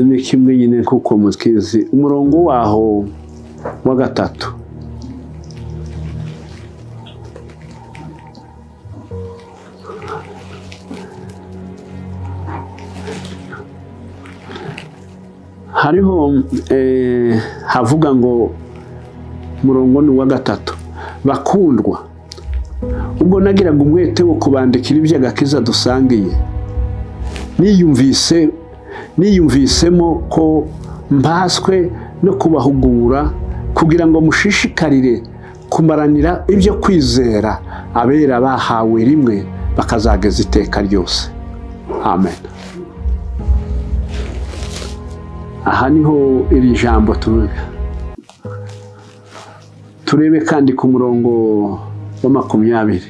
ni kimwe nyine kuko mukizi, umurongo waho wa 3. Hariho havuga ngo murongo ni wa 3, bakundwa, ubwo nagiraga umwete wo kubandikira iby'agakiza dusangiye, niyumvisemo ko mpaswe no kubahugura kugira ngo mushishikarire kumaranira ibyo kwizera abera bahawe rimwe bakazageza iteka ryose. Amen. Aha niho iri jambo tuvuga. Turebe kandi ku murongo wa 20.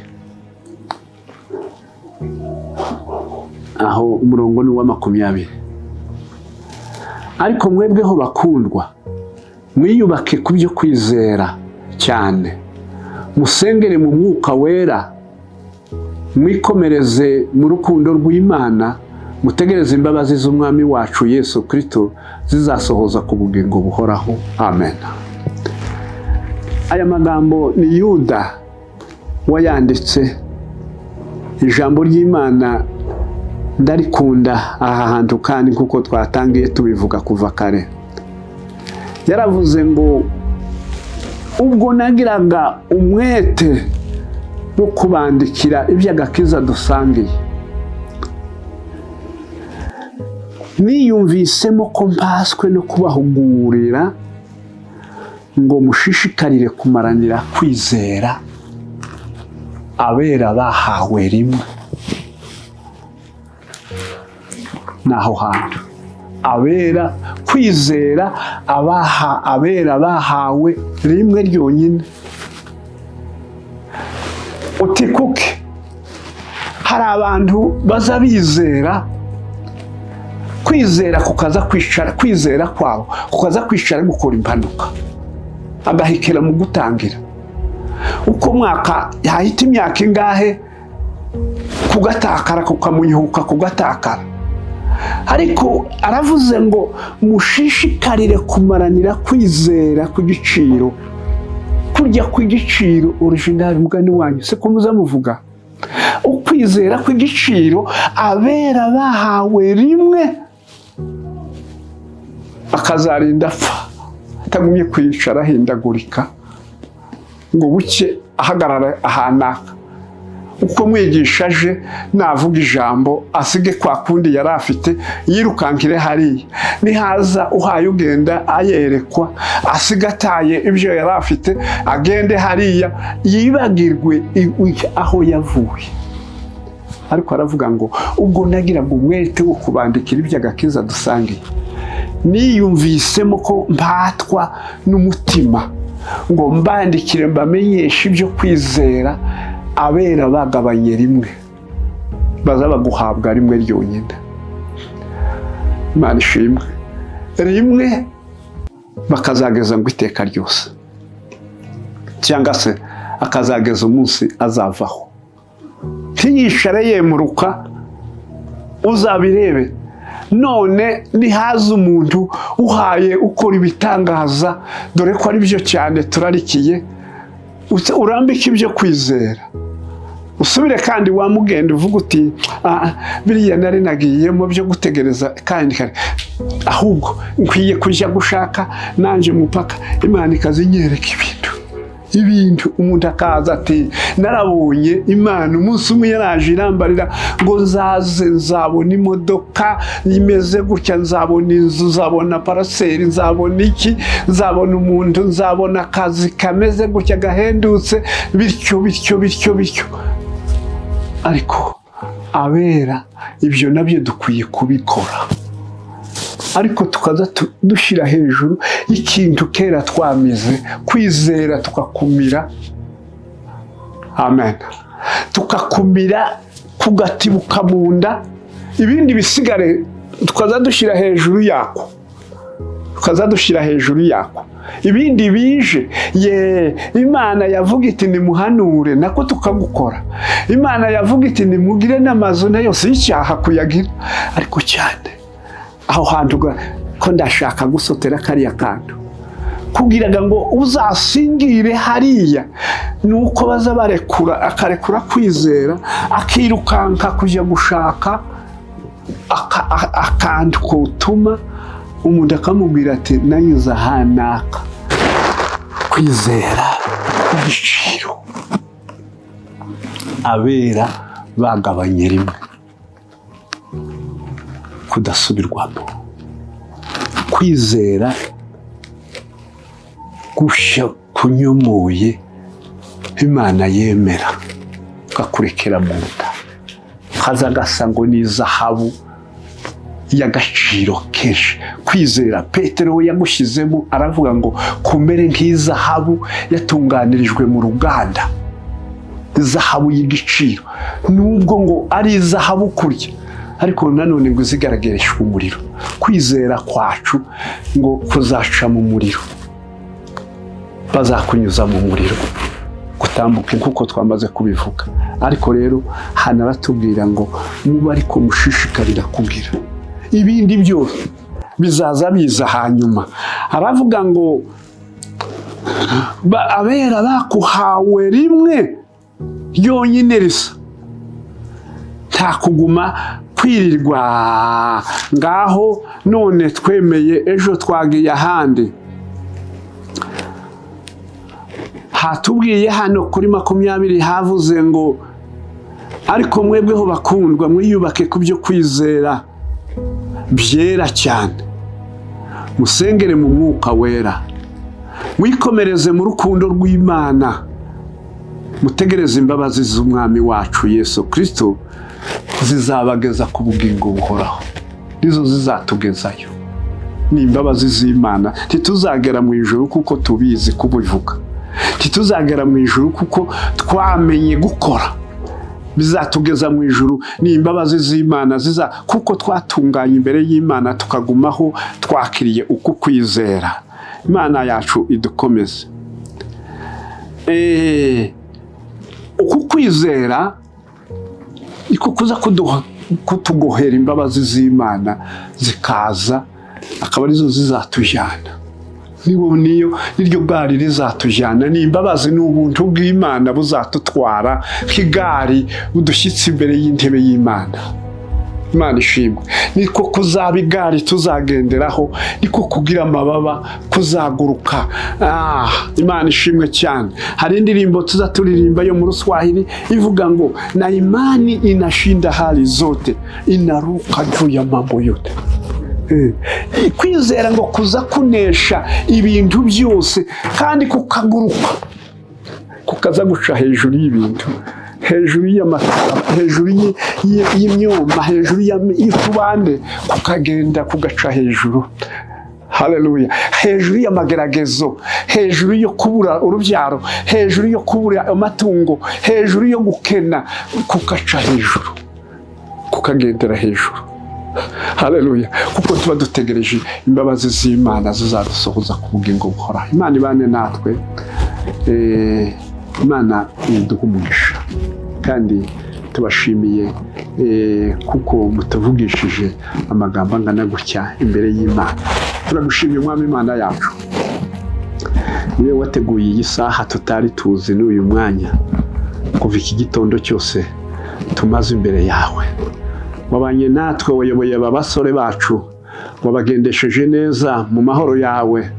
Aho umurongo ni wa 20. Ariko mwebweho bakundwa, mwiyubake ku byo kwizera cyane, musengere mu mwuka wera, mwikomereze mu rukundo rw'Imana, mutegereze imbabazi z'Umwami wacu Yesu Kristo zizasohoza ku bugingo buhoraho. Amen. Aya magambo ni Yuda wayanditse. Ijambo ry'Imana ndarikunda aha hantu kandi kuko twatangiye tubivuga kuva kare. Yaravuze ngo ubwo nagiraga umwete wo kubandikira iby'agakiza dusangiye, niyumvisemo ko mpaswe no kubahugurira ngo mushishikarire kumaranira kwizera abera bahawe rimwe. Naho hantu abera kwizera abera bahawe rimwe ryonyine. Utikuke hari abantu baza bizera, kwizera kukaza kwicara, kwizera kwabo kukaza kwicara gukora impanuka, agahikira mu gutangira. Uko mwaka yahita imyaka ingahe kugatakara, kukamunyuka kugatakara. Ariko aravuze ngo mushishikarire kumaranira kwizera ku giciro, kurya ku giciro original mugani wanyu se ko muzamuvuga ukwizera ku giciro abera bahawe rimwe, akazarinda apfa atagumye kwicara ahindagurika ngo buke ahagarara ahanaka. Uko mwigisha aje navuga ijambo asige kwa kundi yari afite yirukankire hariya, nihaza uhaye ugenda ayerekwa asiga ataye ibyo yari afite agende hariya yibagirwe aho yavuye. Ariko aravuga ngo ubwo nagiraga umwete wo kubandikira iby'agakiza dusangiye, niyumvisemo ko mpatwa n'umutima ngo mbandikire mbamenyeshe ibyo kwizera abera bagabanye rimwe, bazaba guhabwa rimwe ryonyine. Imana ishimwe. Rimwe bakazageza ngo iteka ryose, cyangwa se akazageza umunsi azavaho. Ntiyishare yemuruka, uzabirebe. None nihaza umuntu uhaye ukora ibitangaza, dore ko ari byo cyane turarikiye, urambike ibyo kwizera, usubire kandi wamugenda uvuga uti biriya nari nagiyemo byo gutegereza kandi kare, ahubwo nkwiye kujya gushaka nanje mupaka Imana ikazinyereka ibintu. Umuntu akaza ati narabonye Imana umunsi umwe yaraje irambarira ngo nzaze nzabona imodoka imeze gutya, nzabona inzu, nzabona paraseri, nzabona iki, nzabona umuntu, nzabona akazi kameze gutya gahendutse, bityo bityo bityo bityo. Ariko abera ibyo nabyo dukwiye kubikora, ariko tukaza dushyira hejuru ikintu kera twamize, kwizera tukakumira. Amen. Tukakumira kugatibuka mu nda, ibindi bisigare tukaza dushyira hejuru yako, tukaza dushyira hejuru yako ibindi bije. Ye Imana yavuga iti nimuhanure, nako tukagukora. Imana yavuga iti nimugire n'amazu nayo si icyaha kuyagira, ariko cyane aho hantu Ko ndashaka gusotera kariya kantu kugira ngo uzasingire hariya, nuko baza barekura, akarekura kwizera, akirukanka kujya gushaka akantu kotuma umuntu akamubwira ati nanyuze ahanaka. Kwizera igiciro abera bagabanye rimwe kudasubirwamo. Kwizera gushya kunyomoye Imana yemera kakurekera mu nda, kaza gasa ngo ni zahabu y'agaciro kenshi. Kwizera Petero we yagushyizemo aravuga ngo kumere nk'izahabu yatunganirijwe mu ruganda, izahabu y'igiciro, nubwo ngo ari izahabu kurya, ariko nanone ngo zigaragarishwe umuriro. Kwizera kwacu ngo kuzaca mu muriro, bazakunyuza mu muriro gutambuke nkuko twamaze kubivuga. Ariko rero hano aratubwira ngo muba ariko mushishikarira kugira ibindi byose bizaza biza hanyuma. Aravuga ngo abera bakuhawe rimwe ryonyine risa, nta kuguma kwirirwa ngaho none twemeye ejo twagiye ahandi. Hatubwiye hano kuri 20 havuze ngo ariko mwebweho bakundwa mwiyubake ku byo kwizera byera cyane, musengere mu mwuka wera, mwikomereze mu rukundo rw'Imana, mutegereze imbabazi z'Umwami wacu Yesu Kristo zizabageza ku bugingo buhoraho. Nizo zizatugezayo, ni imbabazi z'Imana. Ntituzagera mu ijuru kuko tubizi kubivuga, ntituzagera mu ijuru kuko twamenye gukora. Bizatugeza mu ijuru ni imbabazi z'Imana ziza kuko twatunganye imbere y'Imana, tukagumaho twakiriye uku kwizera. Imana yacu idukomeze. Uku kwizera iko kuza kutugohera imbabazi z'Imana zikaza, akaba arizo zizatujyana. Nibo niyo niryo gari rizatujyana, ni imbabazi n'ubuntu bw'Imana buzatutwara nk'igari budushyitse imbere y'intebe y'Imana. Imana ishimwe. Niko kuzaba igari tuzagenderaho, niko kugira amababa kuzaguruka. Imana ishimwe cyane. Hari indirimbo tuzaturirimba yo mu Ruswahili ivuga ngo na imani inashinda hali zote, inaruka juu ya mambo yote. Kwizera ngo kuza kunesha ibintu byose kandi kukaguruka, kukaza guca hejuru y'ibintu, hejuru y'amatara, hejuru y'imyuma, hejuru y'utubande, kukagenda kugaca hejuru. Haleluya. Hejuru y'amageragezo, hejuru yo kubura urubyaro, hejuru yo kubura amatungo, hejuru yo gukena, kukaca hejuru, kukagendera hejuru. Haleluya. Kuko tuba dutegereje imbabazi z'Imana zizadusohoza ku bugingo buhoraho. Imana ibane natwe. Imana iduhe umugisha, kandi tubashimiye kuko mutavugishije amagambo angana gutya imbere y'Imana. Turagushimiye Mwami Imana yacu, niwe wateguye iyi saha tutari tuzi n'uyu mwanya, kuva iki gitondo cyose tumaze imbere yawe. Wabanye natwe, wayoboye aba basore bacu, wabagendesheje neza mu mahoro yawe.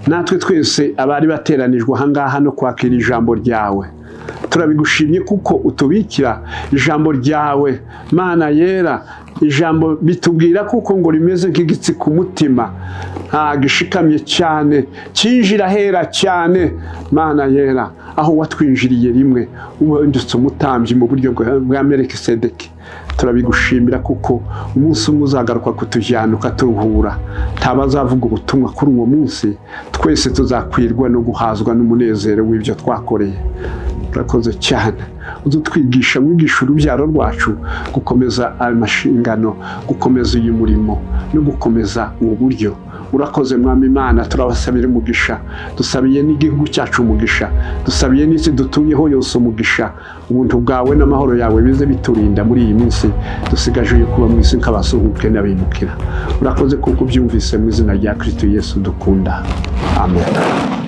Natwe twese abari bateranijwe ahangaha no kwakira ijambo ryawe, turabigushimye kuko utubikira ijambo ryawe. Mana yera, ijambo bitubwira kuko ngo rimeze nk'igitsi ku mutima, gishikamye cyane, cyinjira hera cyane. Mana yera, aho watwinjiriye rimwe ubundutse umutambyi mu buryo bwa Melikisedeki, turabigushimira kuko umunsi umwe uzagaruka kutujyana ukaturuhura. Ntabazavuga ubutumwa kuri uwo munsi, twese tuzakwirwa no guhazwa n'umunezero w'ibyo twakoreye. Urakoze cyane, udutwigisha, mwigisha urubyaro rwacu gukomeza amashingano, gukomeza uyu murimo no gukomeza ubu buryo. Urakoze Mwami Imana, turabasabira umugisha, dusabiye n'igihugu cyacu umugisha, dusabiye n'isi dutuyeho yose umugisha. Ubuntu bwawe n'amahoro yawe bize biturinda muri iyi minsi dusigaje yo kuba mu isi nk'abasuhuke n'abimukira. Urakoze kuko ubyumvise, mu izina rya Kristo Yesu dukunda, amen.